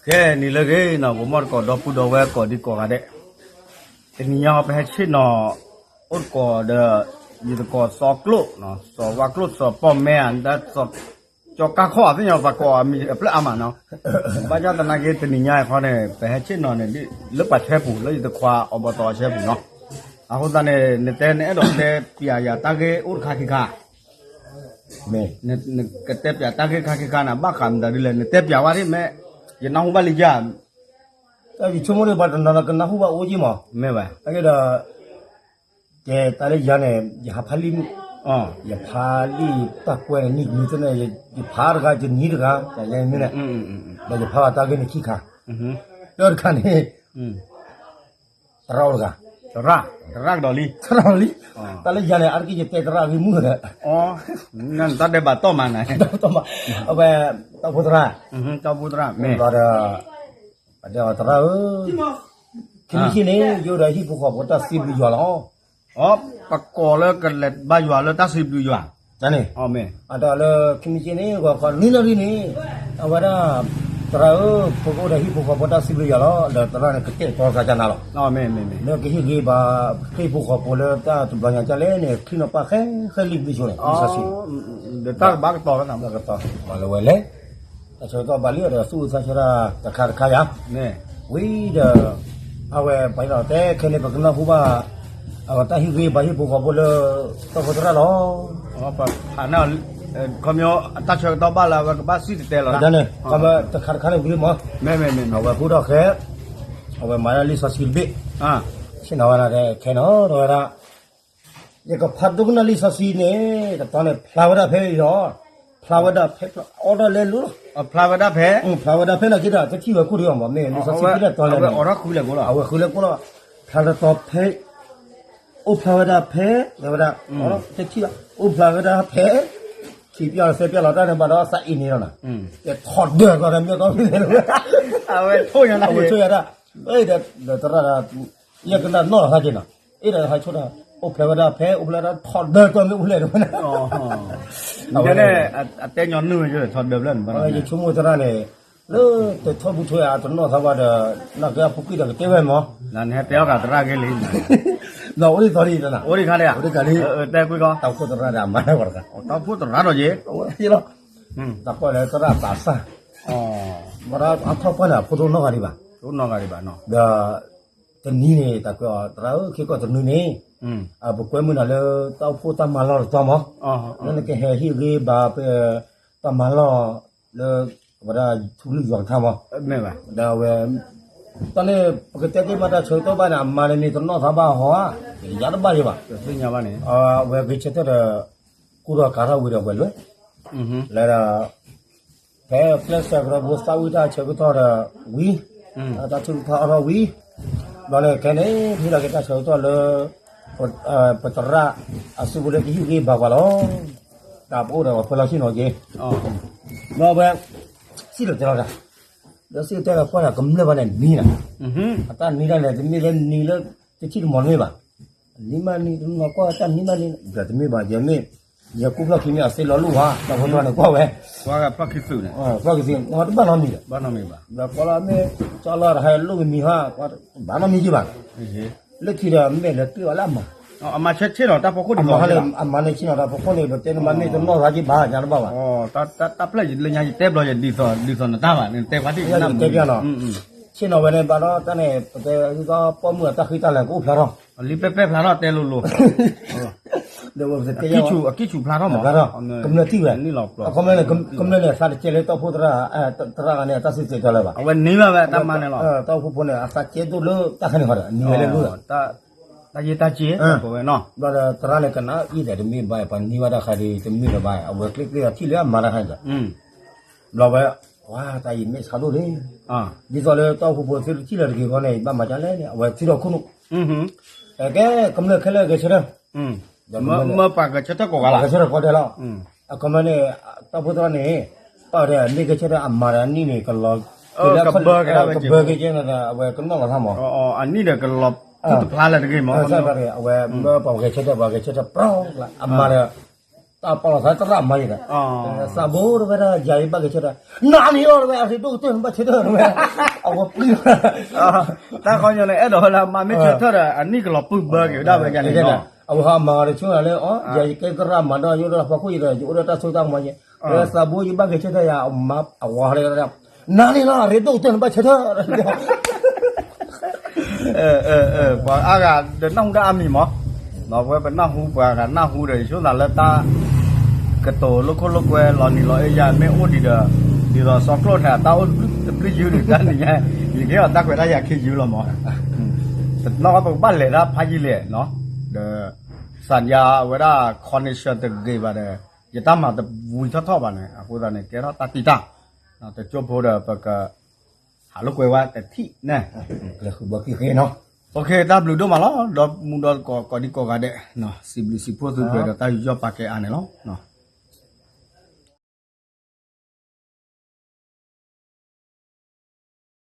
ကဲ နံၤလၢအဂ့ၤနီၤ ပမိၢ်တကိး ဒီပုၢ်ဒီဝဲၢ်ကိးဒံကိးဂၤဒဲး, တနံၤညါအံၤ ပဟဲဆ့ၣ်နီၤ အိၣ်တကိးဒီး ယသကိးစီၤကျိၣ်, စီၤဝါကျိၣ် စီၤပီၣ်မဲဧါ စီၤကါခီၣ် သ့ၣ်ညါ ပှၤကိးအမံၤအဖျၢၣ်အါမးနီၤ, ဘၣ်ဆၣ်သနာ်က့ တနံၤညါအံၤခီန့ၣ် ပဟဲဆ့ၣ်နီၤန့ၣ် လၢပှၤဆၢပူၤ လၢယသခွါအီဘီတီအဆၢပူၤနီၤ, အဃိသတးန့ၣ် နတဲနအဲၣ်ဒိးတဲပျးယၤတၢ်ဂ့ၢ်အိၣ်တခါခံခါ မ့ၢ် နကတဲပျးတၢ်ဂ့ၢ်ခါခံခါန့ၣ် ဘၣ်ဃးမတၤဒ်လဲၣ် နတဲပျးဝဲဒၣ်မ့ၢ် ယနၢ်ဟူဘၣ်လံယၤ, တၢ်ယဆိကမိၣ်ဒ်ပှၤတနီၤနီၤကနၢ်ဟူဘၣ်အိၣ်က့မး, မ့ၢ်ဘၣ်, အကဲဒီး ကဲတၢ်လၢယၤန့ၣ် ယဟးဖးလံာ်မုၢ်, ယဖးလံာ်တၢ်ကွဲးန့ၣ် နံၤနံၤသ့ၣ်န့ၣ် ယဖးတဂၤ ယနံၤတဂၤ ယမ့ၢ်န့ၣ်, ဒီးယဖးဘၣ်တၢ်ဂ့ၢ်န့ၣ်ခံခါ, တၢ်တခါန့ၣ် သရၣ်အိၣ်တဂၤ, သရၣ်, သရၣ်ကဒီးလံ, သရၣ်လံ, တၢ်လၢယၤန့ၣ် အါတက့ၢ်ယတဲသရၣ်ဂ့ၢ်မုၢ်ဒီး, တၢ်ဒဲးဘးတီၢ်မးန့ၣ်, အဝဲ တၢ်အိၣ်ဖှိၣ်သရၣ်, တၢ်အိၣ်ဖှိၣ်သရၣ်, အတဲအီၤသရၣ်ဧၢ, ခဲမုၢ်ဆ့ၣ်န့ၣ် ယအိၣ်ဒီးဟံၣ်ဖိဃီဖိတၢ်စံးဘျုးယွၤလီၤ. အီ ပကိးလၢကလဲၤဘါယွၤလၢတၢ်စံးဘျုးယွၤ, တၢ်န့ၣ်, အတဲအီၤလၢခံမုၢ်ဆ့ၣ်န့ၣ် ဂီၤခီနွံနၣ်ရံၣ်န့ၣ်, အဝဲဒၣ် သရၣ်ဧၢ, ပကအိၣ်ဒီးဟံၣ်ဖိဃီဖိတၢ်စံးဘျုးယွၤလီၤ, ဒီးသရၣ်န့ၣ် ကတဲာ်ကတီၤသးကနၤလီၤ. မ့ၢ်ကဟ့ၣ်ဂ့ၤဘၣ် ဟံၣ်ဖိဃီဖိလၢတၢ်တဘျီညါကလဲၣ်န့ၣ် ချံနီၤပၢ်ဃဲဃဲလံာ်ဘျုးဆိန့ၣ် လံာ်စီဆှံ, ဒီးတၢ်ကဘၣ်ကတီၤလီၤ, ကတီၤ, မၤလၢဝဲလဲၣ်, တၢ်ဆၢကတီၢ်ဘၣ်လံဒီးသူၣ်အုးသးဆၢတၢ်တခါတခါယၤ, ဝံၤဒီး အဝဲပှၤတဲခဲန့ၣ် ပကနၢ်ဟူဘၣ် အတၢ်ဟ့ၣ်ဂ့ၤဘၣ်ဟံၣ်ဖိဃီဖိလၢ တၢ်အိၣ်ဖှိၣ်သရၣ်လီၤ. ခီမီ အတၢ်ဆၢကတီၢ်ဘၣ်လၢအဝဲကဘၣ်စံၣ်တဲၤတဲလီၤ, တၢ်န့ၣ် ခီမီတခါတခါန့ၣ်ဝံၤမး, မ့ၢ် အဝဲဃုထီၣ်ဃဲ, အဝဲမၤဒၣ်လံာ်စီဆှံတဘ့ၣ်, ဆ့ၣ်နီၤဝဲဒၣ်ခဲနီၤ တဲဝဲဒၣ် ယကဖးဒိကနၣ်လံာ်စီဆှံန့ၣ် တတီၤန့ၣ် ဖျါဝဲဒၣ်ဖဲအံၤလီၤ, ဖျါဝဲဒၣ်ဖဲ အီၣ်ဒၣ်လဲလိၤလီၤ, ဖျါဝဲဒၣ်ဖဲ, ဖျါဝဲဒၣ်ဖဲန့ၣ်က့ဒီး တထံၣ်ဝဲခိၣ်ဒံးအီၤမး မ့ၢ်လံာ်စီဆှံဖဲလဲၣ်တီၤလဲၣ်, အဝဲအိးထီၣ်ဃုလဲၣ်ကိးလီၤ, အဝဲဃုလဲၣ်ကိးလီၤ, ဖျါတတီၤဖဲ အိၣ်ဖျါဝဲဒၣ်ဖဲ, တဲဝဲဒၣ်, တထံၣ်ဘၣ် အိၣ်ဖျါဝဲဒၣ်ဖဲ, ခံပျၢ်သၢပျၢ်လီၤတၢ်န့ၣ်ဘၣ်ဒီး သးအံၤန့ၣ်လီၤနၤ, ကထီၣ်ဒၢၣ်လီၤဒီးမ့ၢ်ကီၢ်ဖဲလဲၣ်, အဝဲဆိၣ်ညါ, အဝဲဆိၣ်ညါဒၣ်, ဒီးသရၣ်, ယကနၣ်နီၣ်လီၤသးက့ၤနီၤ, အဲၣ်ဒိးဟးဆိၣ်တၢ်, အိၣ်ဖျါဝဲဒၣ်ဖဲ အိၣ်ဖျါဝဲဒၣ်ထီၣ်ဒၢၣ်ကီၢ်မ့ၢ်အိၣ်ဖဲလဲၣ်တဝဲန့ၣ်, အဝဲန့ၣ်, အတဲညီနုၢ်ဝဲယထီၣ်ဒၢၣ်ဖဲလဲၣ်န့ၣ်, ယဆိကမိၣ်သရၣ်န့ၣ်, လၢတထီၣ်ဘူၣ်ထီၣ်ယၤ တနီၣ်သးဘၣ်ဒီး နီၢ်ကဲအဖိကွံာ်ဒီးကတဲဝဲမး, နဟဲတဲအီၣ်ကးသရၣ်ဂ့ၢ်လံ, အိၣ်ဒံးသီဒံးတနၤ, အိၣ်ဒံးခါဒံး, အိၣ်ဒံးခါလံ, တဲကွံာ်ကီ, တၢ်အိၣ်ဖှိၣ်သရၣ်ဒီးအမၤတၢ်ဂီၤတဂၤ, တၢ်အိၣ်ဖှိၣ်သရၣ်ဒီးယ့, တၢ်ကွၢ်လၢသရၣ်သးစၢ်, ဘၣ်ဒီးအထီၣ်ပှၢ်န့ၣ် အဖိတအိၣ်နီတဂၤဒံးဘၣ်, ဒီး တနံၤန့ၣ် တၢ်ကွဲးအီၤ သရၣ်ဧၢ ခဲကီၢ်တနံၤန့ၣ်, ပကွဲမုာ်နၤလၢတၢ်အိၣ်ဖှိၣ်တၢ်မၤလီၢ်တတီၤမး, လၢနကဟဲဟ့ၣ်ဂ့ၤဘၢပ တၢ်မၤလီၢ်လၢ ဝဲဒၣ်ထူကလုၢ်ယွၤကထါမး, ဒီးအဝဲ တၢ်န့ၣ် ပကတဲသ့မးတၢ်ဆၢကတီၢ်ဘၣ်န့ၣ် အမၤန့ၣ်မ့ၢ်တနီၣ်သးဘၣ်ဟီဧါ, ယၤတဘၣ်ယဘၣ်, အဝဲဂဲၤဆၢထၢၣ်ဒီး ကူၣ်ထီၣ်ကၤထီၣ်ဝံၤဒီးဝဲလဲၤ, လဲၤဒီး ဖဲကျဲးစၢးကရၢဖိသၣ်ဝံၣ်တၢ်ဆၢကတီၢ်ဒီးဝံၤ, တၢ်ထုကဖၣ်အါထီၣ်ဝံၤ, ဘျီန့ၣ်ခဲန့ၣ် ဟ့ၣ်လီၤက့ၤတၢ်ဆၢကတီၢ်လၢ ပသရၣ်အစုပူၤလၢကဟ့ၣ်ဂ့ၤဘၣ်ပှၤလီၤ, တၢ်ပအိၣ်ဒီးပှၤဖၢလီၤဆ့ၣ်နီၤက့ၤ, ဘျီဝဲ စံၣ်တဲၤတဲလီၤတၢ်, ဒီးစံၣ်တဲၤတဲလီၤကွၢ်ဒီးကမျၢၢ်ဘၣ်န့ၣ်နံၤနၤ, အတၢ်နံၤတၢ်န့ၣ် တမ့ၢ်လၢနံၤလၢ တထံၣ်တမီၤတမ့ၢ်ဘၣ် နံၤမးနံၤ တနီၤကွၢ်တၢ်နံၤမးနံၤ ဒီးတမ့ၢ်ဘၣ် ယမ့ၢ် ယကူၣ်ဖျီၣ်ခံမ့ၢ်အသ့လီၤလိၣ်ဧါ တၢ်ဖိတၢ်န့ၣ်ကွၢ်ဝဲ ကွၢ်က့ၤဖျီၣ်ခံသုးန့ၣ် ဖျီၣ်ခံသုး တဘၣ်နီတမံၤဒီး ဘၣ်နီတမံၤဘၣ် ဒီးကွၢ်လီၤမ့ၢ် ကၠီလီၤတဟါလီၢ်ကမံၤဟါ ဘၣ်နီတမံၤက့ၤဘၣ် လၢခံဒီးမ့ၢ်လဲၤတ့ၢ်အီၤလၢအမၤ အမၤဆဲးဆ့ၣ်နီၤတၢ်ဖီခိၣ်ဒ်သိး အမၤန့ၣ်ဆ့ၣ်နီၤတၢ်ဖီခိၣ်န့ၣ် ပတဲနမၤမ့ၢ်တနီၣ်သးက့ၤဘၣ် ယၤတဘၣ်ဘၣ် တၢ်ပျဲၢ်လၢညါယတဲဘျီယဒ်သိး ဒ်သိးနတၢ်ဘၣ် နတဲဖါတံၢ် ယတဲပျဲၢ်နီၤ ဆ့ၣ်နီၤဝဲန့ၣ်ဘၣ်ဒီးတၢ်န့ၣ် ပတဲဒ်သိးပိာ်မုၣ်အတၢ်ဃံတၢ်လၤကအိၣ်ဖျါထီၣ် လံာ်ပဲပဲဖျါထီၣ်တဲလိၤလိၤ အကံၢ်ဆူၣ်ဖျါထီၣ်မး ကမျၢၢ်ထံၣ်ဝဲ အခီပညီန့ၣ် ကမျၢၢ်န့ၣ် အသးတကဲလၢတီၢ်ဖှိၣ်သရၣ် သရၣ်ဂၤန့ၣ် အတၢ်စံးစဲးကီးလၢၤဘၣ် အဝဲန့ၢ်ဘၣ်ဝဲတၢ်မၤန့ၣ်လီၤ တီၢ်ဖှိၣ်ဖိန့ၣ် အသးကဲဒိၣ်လၢတၢ်ခါန့ၣ်ဃီဒီး နံၤဝဲလၢလူဒီး တၢ်ယ့ၢ်တၢ်က့ၤ ပဝဲနီၤ ဘျီဒီးသရၣ်န့ၣ် ကနၣ်အံၤဒီးတမ့ၢ်ဘၣ် ပှၤန့ၢ်ဘၣ်တၢ်ခါဒီး တမ့ၢ်လၢၤဘၣ် အဝဲကျ့ကျ့အထံၣ်လၢအမၤတၢ်ခါန့ၣ်ဒီး ဘျီဝဲ ဝါ တၢ်အံၤမဲာ်ဆါဒိၣ်လံ ဒ်သိးလၢတီၢ်ဖှိၣ်ဖိသ့ၣ်တထံၣ်လၢၤတဂ့ၤဃီန့ၣ် ဘၣ်မၤဒ်လဲၣ်န့ၣ် အဝဲထံၣ်ဒီးခိၣ်နူာ် ကဲ ကမျၢၢ်ခဲလၢာ်ဂဲၤဆၢထၢၣ် မ့ၢ်ပှၤဂဲၤဆၢထၢၣ်ကိးဂၤလီၤ ဂဲၤဆၢထၢၣ်ကိးဂၤဒဲးလီၤ အခီပညီန့ၣ် တီၢ်ဖှိၣ်သရၣ်န့ၣ် ပာ်ဝဲဒၣ်န့ၢ်ဂဲၤဆၢထၢၣ်အမၤဒီးအနံၣ်န့ၣ် ကလီၤ ကဘၢက့ၤဒၣ်ဝဲ ကဘၢက့ၤကဲန့ၣ်ဒီး အဝဲကနီၣ်လီၤသးမး အနံၣ်ဒီးကလီၤ သူၣ်တဖျါလၢၤတဂ့ၤမး အဝဲမ့ၢ်ပှၤဂဲၤဆၢထၢၣ် ပှၤဂဲၤဆၢထၢၣ်ပြီလၢ အမၤဒီး အပာ်လီၤသးတရၣ်မၤယဲဒီး, သးဘိတဝဲဒၣ် ယၤယဘၣ်က့ၤဆၢထၢၣ်, နၤန့ၣ်လီၤတဝဲ အရ့ဒိၣ်ကတၢၢ်နဘၣ်ဆၢထၢၣ်တဝဲ, အဝဲပျံၤ, တၢ်ခီညီန့ၣ် အဲၣ်ဒိးဝဲလၢမၤမ့ၢ်ဆၢထၢၣ်ဒီး အနံၣ်ကလီၤပုၢ်ဘၢက့ၤဝဲဒၣ်ဝဲယၤန့ၣ်လီၤ, အဝဲဟးမၤဂ့ၤတဆိဒၣ်လၢအီၤ ယၤယကဲကရၣ်မၤဒီးယအိၣ်ဒီးဖီခိၣ်ယဒီး ယအိၣ်ဒီးတၢ်စိတၢ်ကမီၤယဲ, လၢသးဘိယဘၣ်က့ၤဆၢထၢၣ်ယၤ အဝၤဟဲလၢ နၤန့ၣ်လီၤ အရ့ဒိၣ်ကတၢၢ်နဘၣ်ဆၢထၢၣ် ပှၤအါဂၤဒီးနၢ်ဟူဒၣ်အါမံၤမး, ဒီးပဝဲပနၢ်ဟူပှၤဂၤနၢ်ဟူဒီး ယဆိသးလၢတၢ် ကတိၤလိာ်ခိၣ်လိာ်ကွဲလီၤနံၤလီၤအ့ယၤမ့ၢ်အိၣ်ဒံးဒီး, ဒ်သိးစီၤကျိၣ်ထးတၢ်အိၣ်တဘျုးယုၢ်ဒံးတၢ်နံၤညါ, ယကဟ့ၣ်အီၤတၢ်ခွဲးတၢ်ယာ်ခံယုၢ်လီၤမး, တနီၣ်ပကဘၣ်လဲၤတၢ်ဖးယံာ်လဲၣ်, ဒီး သးယါဝဲဒၣ် connection တဂ့ၤဘၣ်ဒီး ယတၢ်မၤတဝံၤထီၣ်ထီၣ်ဘၣ်န့ၣ် အဃိသတးန့ၣ် ကဲထီၣ်တၢ်တံၢ်တၢ်, တကၠိဖိဒီးပက ဟးလိာ်ကွဲဝဲတထံၣ်န့ၣ်, တၢ်ဘျုးဒိၣ်မးလီၤ ဒီမူဒီကိးဒံကိးဂၤဒဲး, စံးဘျုးစံးဖှိၣ်သုပှဲၤဒီးတၢ်ယူးယီၣ်ပာ်ကဲအါန့ၣ်လီၤ.